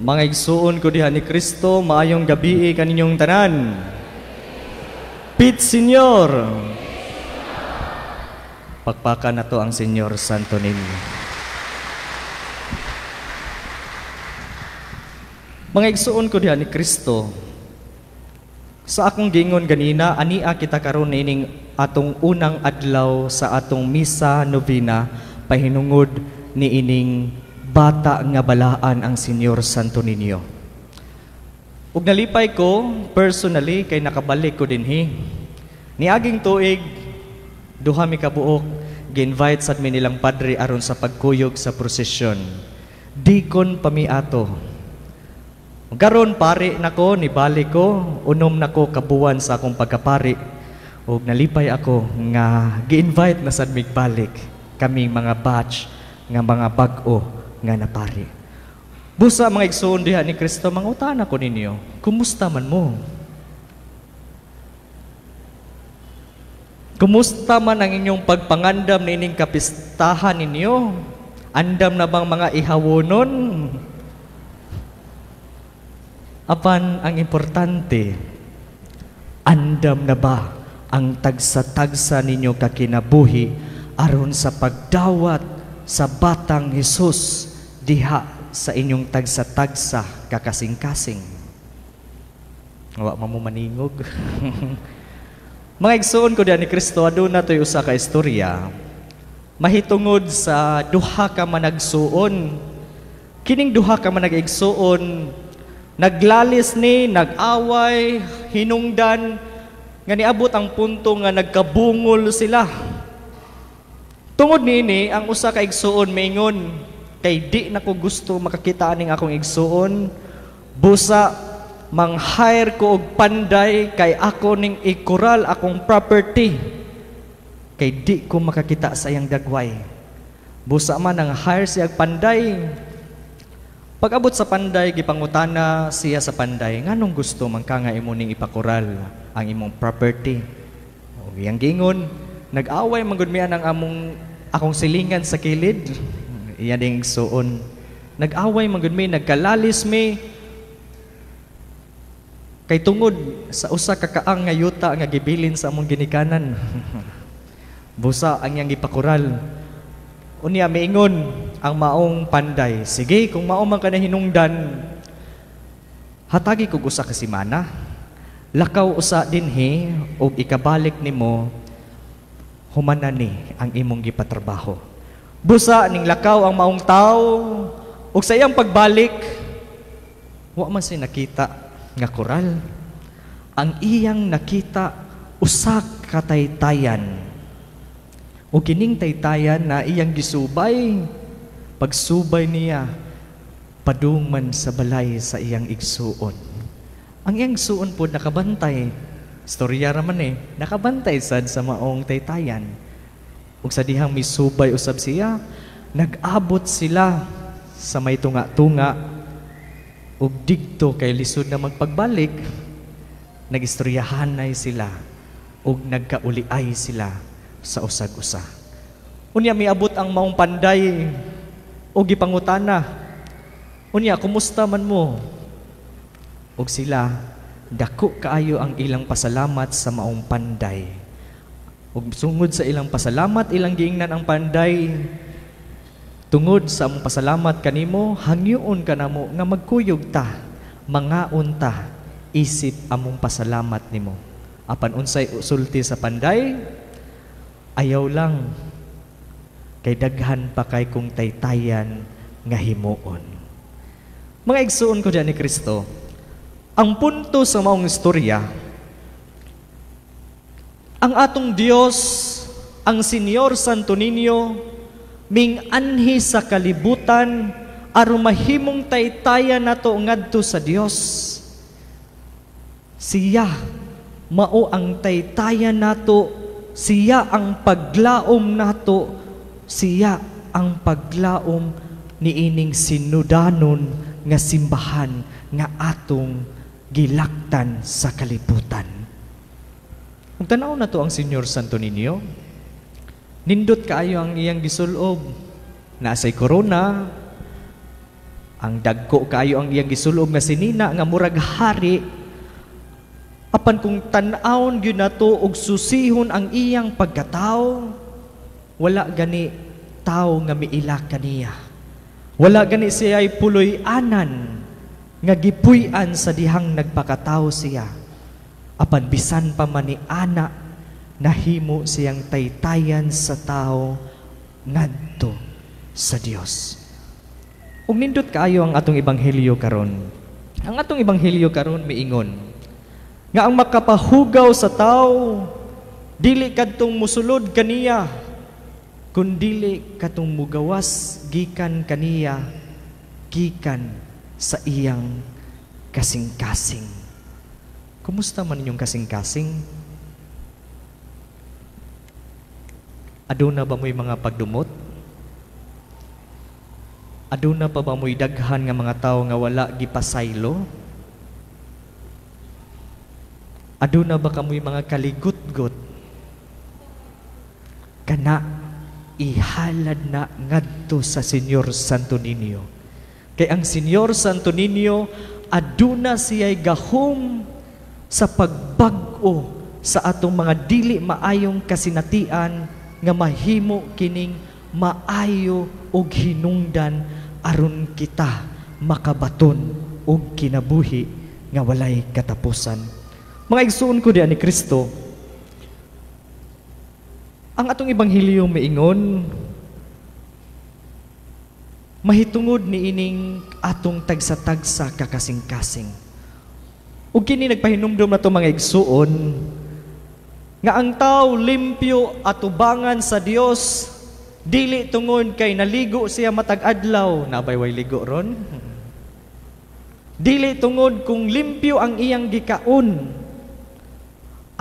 Mga igsuon ko diha ni Kristo, maayong gabii kaninyong tanan. Pit Señor. Pakpakan na to ang Señor Santo Niño. Mga igsuon ko diha ni Kristo, sa akong giingon ganina, ania kita karon niining atong unang adlaw sa atong misa novena pahinungod niining bata nga balaan ang Señor Santo Niño. Ug nalipay ko personally kay nakabalik ko dinhi. Niaging tuig duha mi kabuok gi-invite sad mi nilang padre aron sa pagkuyog sa prosesyon. Dikon pa mi ato. Karon pare nako, nibalik ko, unom nako kabuan sa akong pagkapari. Ug nalipay ako nga gi-invite na sad mig balik kaming mga batch nga mga bag-o nga napari. Busa mga igsoon diha ni Kristo, mangutana ko ninyo, kumusta man mo? Kumusta man ang inyong pagpangandam niining kapistahan ninyo? Andam na bang mga ihawonon? Apan ang importante, andam na ba ang tagsa-tagsa ninyo kakinabuhi aron sa pagdawat sa batang Hesus diha sa inyong tagsa-tagsa kakasing-kasing? Wa man mo maningog. Mga igsoon ko diha ni Kristo, aduna to'y usa ka istorya mahitungod sa duha ka managsuon. Kining duha ka managigsuon, naglalis ni, nag-away, hinungdan, nga niabot ang punto nga nagkabungol sila. Tungod niini, ang usa ka igsuon maingon, kay di na ko gusto makakita aning akong igsuon, busa mang-hire ko og panday kay ako ning ikural akong property, kay di ko makakita sa iyang dagway. Busa man ang hire siya og panday. Pag-abot sa panday, gipangutana siya sa panday, nganong gusto man ka nga imo ning ipakural ang imong property? Og iyang giingon, nag-away man gud mi ang among akong silingan sa kilid. Iya ding igsuon. Nag-away man gud mi, nagkalalis mi kay tungod sa usa ka kaang nga yuta nga gibilin sa among ginikanan. Busa ang iyang gipakural. Unya miingon ang maong panday, sige, kung mao man ka na hinungdan, hatagi kog usa ka semana, lakaw usa dinhi og ikabalik nimo, humana ni ang imong gipatrabaho. Busa ning lakaw ang maong tawo ug sa iyang pagbalik, wa man siya nakita nga koral. Ang iyang nakita usa ka taytayan. O kining taytayan na iyang gisubay, pagsubay niya, padung man sa balay sa iyang igsuon. Ang iyang igsuon po nakabantay, istorya ra man nakabantay sad sa maong taytayan. Ug sa dihang misubay usab siya, nag-abot sila sa may tunga-tunga, ug digto kay lisod na magpagbalik, nagistoryahanay sila, ug nagkauli-ay sila sa usag-usa. Unya miabot ang maong panday og gipangutana. Unya kumusta man mo? Og sila dako kaayo ang ilang pasalamat sa maong panday. Og sungod sa ilang pasalamat, ilang giingnan ang panday, tungod sa among pasalamat kanimo, hangyoon kanamo nga magkuyog ta, mangaon ta, isip among pasalamat nimo. Apan unsay sulti sa panday? Ayaw lang, kay daghan pa kay kung taytayan nga himuon. Mga igsuon ko diyan ni Kristo, ang punto sa maong istorya, ang atong Dios, ang Señor Santo Niño, ming anhi sa kalibutan aron mahimong taytayan nato ngadto sa Dios. Siya mao ang taytayan nato, siya ang paglaom nato, siya ang paglaom niining sinudanon nga simbahan nga atong gilaktan sa kalibutan. Kung tanaw na to ang Señor Santo Niño, nindot kaayo ang iyang gisulob. Naasay corona, Ang dagko kaayo ang iyang gisulob nga sinina nga murag hari. Apan kung tan-awon gyud nato og susihon ang iyang pagkatao, wala gani tao nga miila kaniya. Wala gani siya ay puloy-anan nga gipuy-an sa dihang nagpakatao siya. Apan bisan pa man ni ana, nahimo siyang taytayan sa tao ngadto sa Dios. Ug nindot kaayo ang atong ebanghelyo karon. Ang atong ebanghelyo karon miingon nga ang makapahugaw sa tao dili kadtong musulod kaniya, kundili katong mugawas gikan kaniya, gikan sa iyang kasing-kasing. Kumusta man inyong kasing-kasing? Aduna ba mo'y mga pagdumot? Aduna pa ba mo'y daghan nga mga tawo nga wala gipasaylo? Aduna ba kamoy mga kaligutgot? Kana ihalad na ngadto sa Señor Santo Niño. Kay ang Señor Santo Niño aduna siya'y gahom sa pagbag-o sa atong mga dili maayong kasinatian nga mahimo kining maayo og hinungdan aron kita makabaton og kinabuhi nga walay katapusan. Mga igsuon ko diha ni Kristo, ang atong ebanghelyo miingon mahitungod niining atong tagsa-tagsa kakasing-kasing. Ug kini nagpahinumdom nato, mga igsuon, nga ang tao limpyo atubangan sa Dios dili tungod kay naligo siya matag adlaw, nabay way ligo ron. Dili tungod kung limpyo ang iyang gikaon.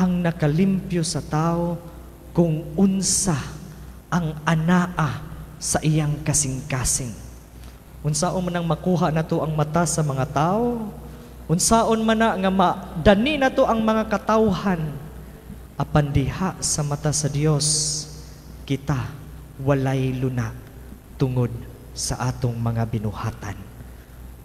Ang nakalimpyo sa tao kung unsa ang anaa sa iyang kasing-kasing. Unsaon man ang makuha nato ang mata sa mga tao, unsaon man na nga madani nato ang mga katawhan, apan diha sa mata sa Dios kita walay luna tungod sa atong mga binuhatan.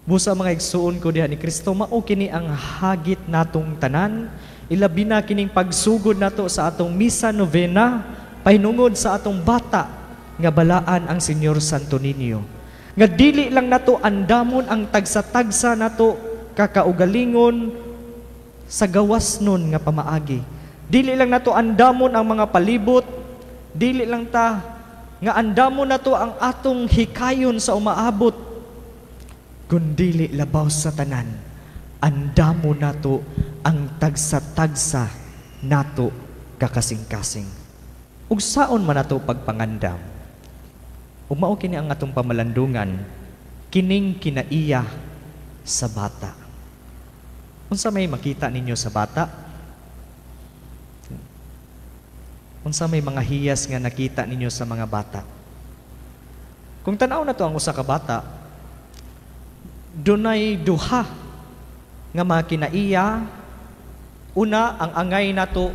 Busa, mga igsuon ko diha ni Kristo, mao kini ang hagit natong tanan, ilabi na kining pagsugod nato sa atong misa novena pahinungod sa atong bata nga balaan ang Señor Santo Niño. Nga dili lang nato andamon ang tagsa-tagsa nato kakaugalingon sa gawas nun nga pamaagi. Dili lang nato andamon ang mga palibot, dili lang ta nga andamon nato ang atong hikayon sa umaabot, kundili labaw sa tanan, andamon nato ang tagsa-tagsa nato kakasing-kasing. Ug saon man nato pagpangandam? Ug mao kini ang atong pamalandungan, kining kinaiya sa bata. Unsa may makita ninyo sa bata? Unsa may mga hiyas nga nakita ninyo sa mga bata? Kung tan-aw na to ang usa ka bata, dunay duha nga mga kinaiya. Una, ang angay nato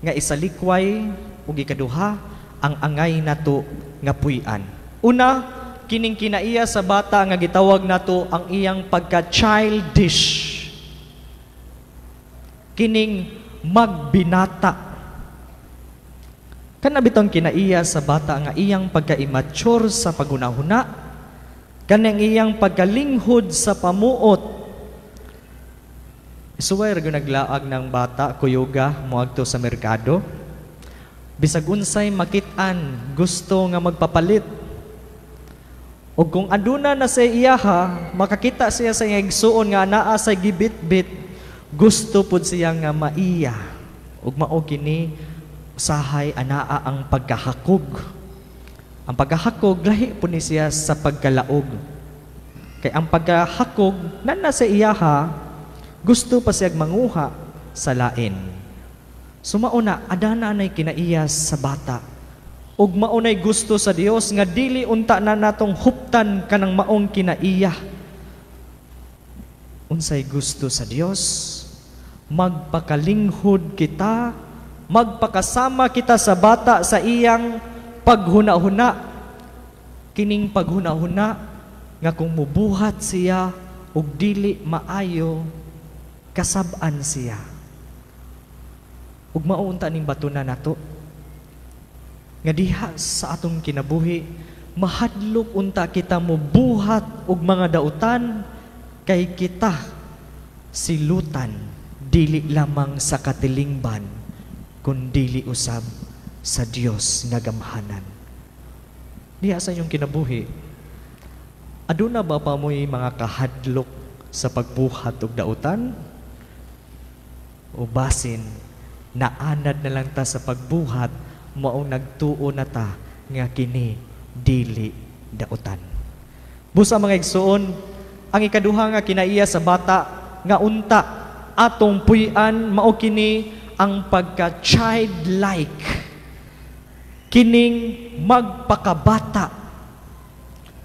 nga isalikway, ug ikaduha, ang angay nato nga puy-an. Una, kining kinaiya sa bata nga gitawag nato ang iyang pagka-childish. Kining magbinata. Kana bitong kinaiya sa bata nga iyang pagka-immature sa paghunahuna, kanang iyang pagkalinghod sa pamuot. Suway ra gyud naglaag ng bata kuyuga moadto sa merkado. Bisag unsay makit-an, gusto nga magpapalit. Og kung aduna na sa iyaha, makakita siya sa iyang igsuon nga anaa sa gibitbit, gusto pud siya nga maiya. Ug mao kini usahay anaa ang pagkahakog. Ang pagkahakog lahi pud ni siya sa pagkalaog. Kay ang pagkahakog nana sa iyaha, gusto pa siyang manguha sa lain. So mauna, adana nay kinaiya sa bata. Ug maunay gusto sa Dios nga dili unta na natong huptan kanang maong kinaiya. Unsay gusto sa Dios? Magpakalinghod kita, magpakasama kita sa bata sa iyang paghuna-huna. Kining paghuna-huna, nga kung mubuhat siya og dili maayo, kasab-an siya. Ug mao unta ning batuna nato nga diha sa atong kinabuhi, mahadlok unta kita mobuhat og mga dautan kay kita silutan dili lamang sa katilingban kun dili usab sa Dios nga gamhanan. Diha sa inyong kinabuhi, aduna ba pa mo'y mga kahadlok sa pagbuhat og dautan? O basin naanad na lang ta sa pagbuhat, maong nagtuo na ta nga kini dili dautan? Busa, mga igsuon, ang ikaduha nga kinaiya sa bata nga unta atong puy-an mao kini ang pagka childlike, kining magpakabata.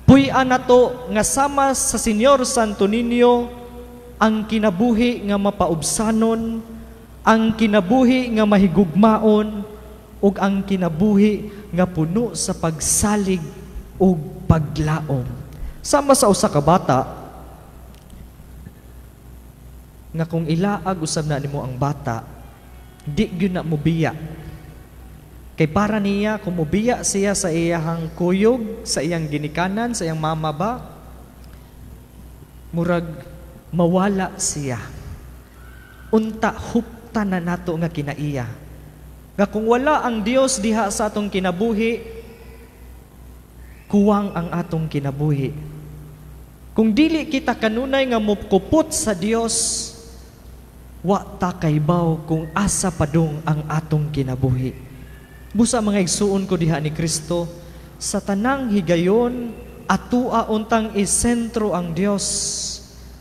Puy-an nato nga sama sa Senyor Santo Niño, ang kinabuhi nga mapaubsanon, ang kinabuhi nga mahigugmaon, ug ang kinabuhi nga puno sa pagsalig ug paglaom. Sama sa usa ka bata nga kung ilaag usab na nimo ang bata, di gyud na mobiya. Kay para niya, kung mobiya siya sa iyahang kuyog, sa iyang ginikanan, sa iyang mama ba, murag mawala siya. Unta hupta na nato nga kinaiya nga kung wala ang Dios diha sa atong kinabuhi, kuwang ang atong kinabuhi. Kung dili kita kanunay nga mukupot sa Dios, wa ta kaybaw kung asa padung ang atong kinabuhi. Busa, mga igsuon ko diha ni Kristo, sa tanang higayon, atua untang isentro ang Dios.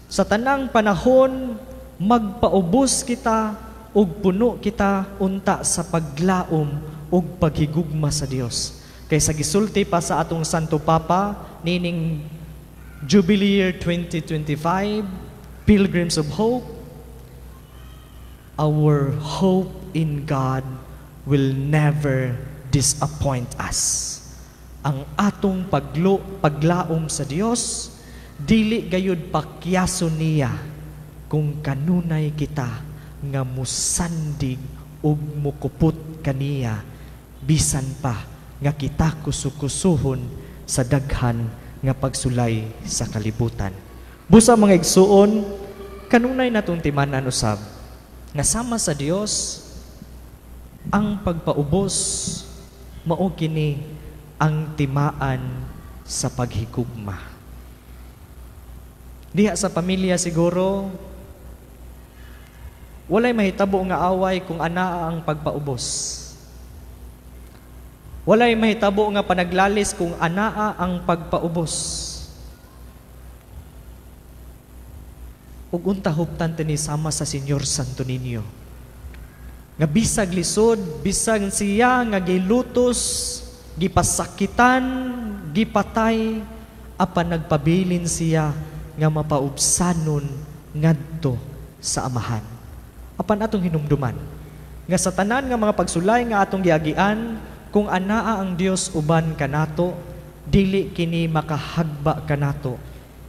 Sa tanang panahon, magpaubos kita ug puno kita unta sa paglaom ug paghigugma sa Dios. Kay sa gisulti pa sa atong Santo Papa nining Jubilee Year 2025, Pilgrims of Hope, our hope in God will never disappoint us. Ang atong paglaom sa Dios dili gayud pakyaso niya kung kanunay kita nga musandig ug mukupot kaniya bisan pa nga kita kusukusuhon sa daghan nga pagsulay sa kalibutan. Busa, mga igsuon, kanunay natong timanan usab nga sama sa Dios, ang pagpaubos mao kini ang timaan sa paghigugma. Diha sa pamilya siguro, walay mahitabo nga away kung anaa ang pagpaubos. Walay mahitabo nga panaglalis kung anaa ang pagpaubos. Ug unta huptan tini sama sa Senyor Santo Niño nga bisag lisod, bisag siya nga gilutos, gipasakitan, gipatay, apan nagpabilin siya nga mapaubsanon ngadto sa Amahan. Apan atong hinumduman nga sa tanan nga mga pagsulay nga atong giagian, kung anaa ang Dios uban kanato, dili kini makahagba kanato,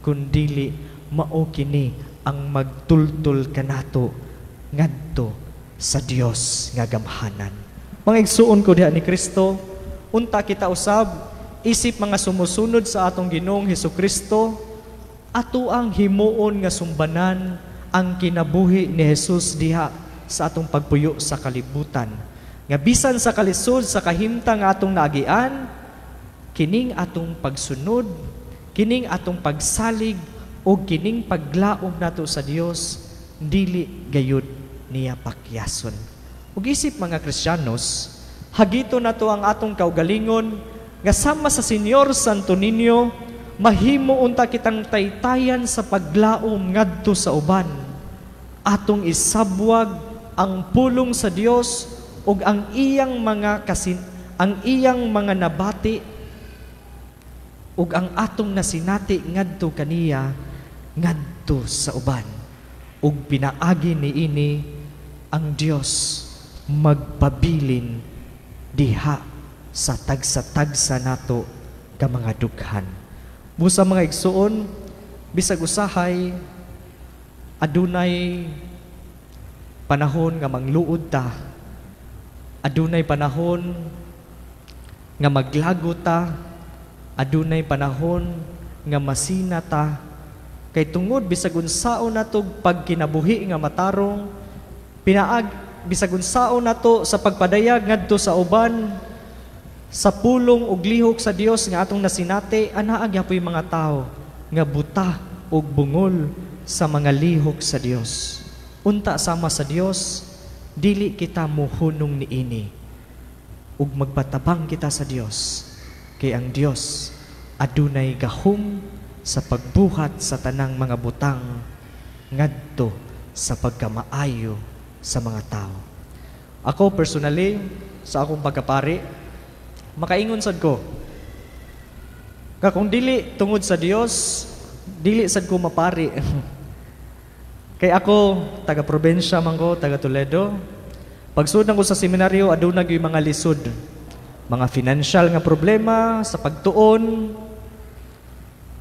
kun dili mao kini ang magtultol kanato ngadto sa Dios nga gamhanan. Mga igsuon ko diha ni Kristo, unta kita usab isip mga sumusunod sa atong Ginoong Hesukristo, ato ang himuon nga sumbanan ang kinabuhi ni Jesus diha sa atong pagpuyo sa kalibutan. Nga bisan sa kalisod sa kahimtang nga atong naagian, kining atong pagsunod, kining atong pagsalig ug kining paglaom nato sa Dios dili gayud niya pakyason. Ug isip mga Kristiyanos, hagito nato ang atong kaugalingon nga sama sa Senyor Santo Niño, mahimo unta kitang taytayan sa paglaom ngadto sa uban. Atong isabwag ang pulong sa Dios ug ang iyang mga nabati ug ang atong nasinati ngadto kaniya ngadto sa uban. Ug pinaagi niini ang Dios magpabilin diha sa tagsa-tagsa nato ka mga dughan. Busa, mga igsuon, bisag usahay adunay panahon nga mangluod ta, adunay panahon nga maglago ta, adunay panahon nga masina ta, kay tungod bisag unsaon nato pagkinabuhi nga matarong, pinaag bisag unsaon nato sa pagpadayag ngadto sa uban sa pulong ug lihok sa Dios nga atong nasinati, anaa gyapoy mga tawo nga buta ug bungol sa mga lihok sa Dios. Unta sama sa Dios, dili kita muhunong niini ug magpatabang kita sa Dios, kay ang Dios adunay gahom sa pagbuhat sa tanang mga butang ngadto sa pagkamaayo sa mga tao. Ako personally, sa akong pagkapari, makaingon sad ko nga kung dili tungod sa Dios, dili sad ko mapari. Kay ako, taga probinsya man ko, taga Toledo. Pagsud ko sa seminaryo, aduna gyud mga lisod. Mga financial nga problema sa pagtuon,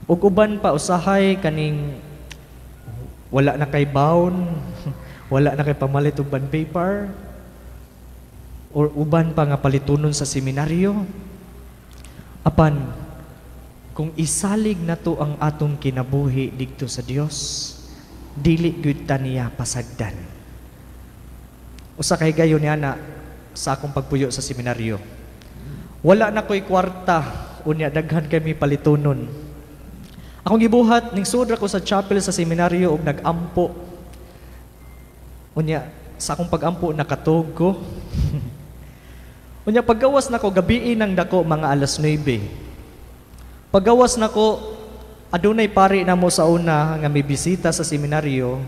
ug uban pa usahay kaning wala na kay baon, wala na kay pamalit og bond paper, or uban pa nga palitunon sa seminaryo. Apan kung isalig nato ang atong kinabuhi didto sa Dios, dili gyud ta niya pasagdan. Usa kay gayon niana sa akong pagpuyo sa seminaryo. Wala na ko'y kwarta, unya daghan kami palitunon. Akong gibuhat, ning sudra ko sa chapel sa seminaryo ug nag-ampo. Unya sa akong pag-ampo, nakatog ko. Unya paggawas nako, gabii nang dako, mga alas 9. Paggawas nako, adunay pari namo sa una nga may bisita sa seminaryo.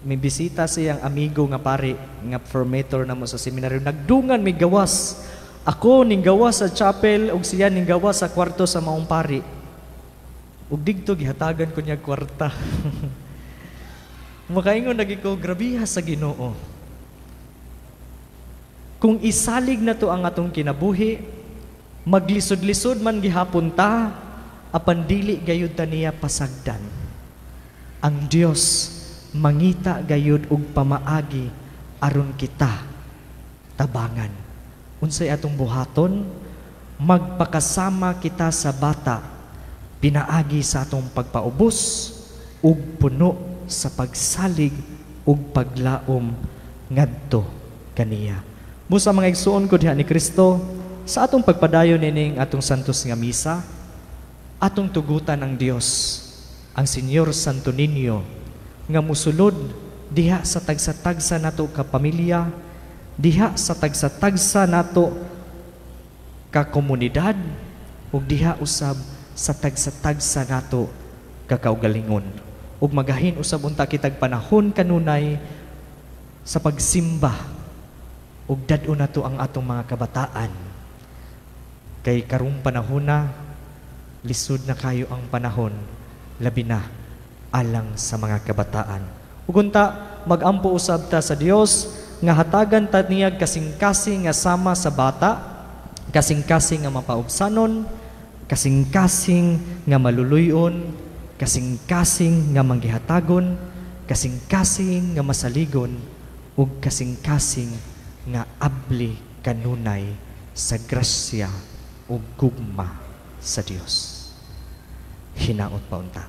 May bisita siyang amigo nga pari nga formator namo sa seminaryo. Nagdungan may gawas. Ako ning gawas sa chapel ug siya ning gawas sa kwarto sa maong pari. Ug digto gihatagan ko niya kwarta. Makaingon lagi ko, grabiha sa Ginoo. Kung isalig na to ang atong kinabuhi, maglisod-lisod man gihapon ta, apan dili gayud ta niya pasagdan. Ang Dios mangita gayud og pamaagi aron kita tabangan. Unsay atong buhaton? Magpakasama kita sa bata pinaagi sa atong pagpaubos ug puno sa pagsalig ug paglaom ngadto kaniya. Busa, mga igsuon ko diha ni Kristo, sa atong pagpadayon nining atong santos nga misa, atong tugutan ang Dios, ang Señor Santo Niño, nga musulod diha sa tagsa-tagsa nato ka pamilya, diha sa tagsa-tagsa nato ka komunidad, ug diha usab sa tagsa-tagsa nato ka kaugalingon. Ug magahin usab unta kitag panahon kanunay sa pagsimba ug dad-on nato ang atong mga kabataan. Kay karong panahon na, lisod na kayo ang panahon, labi na alang sa mga kabataan. Ug unta magampo usab ta sa Dios nga hatagan ta niya kasing-kasing nga sama sa bata, kasing-kasing nga mapaubsanon, kasing-kasing nga maluluyon, kasing-kasing nga manggihatagon, kasing-kasing nga masaligon, ug kasing-kasing nga abli kanunay sa grasya ug gugma sa Dios. Hinaot pa unta.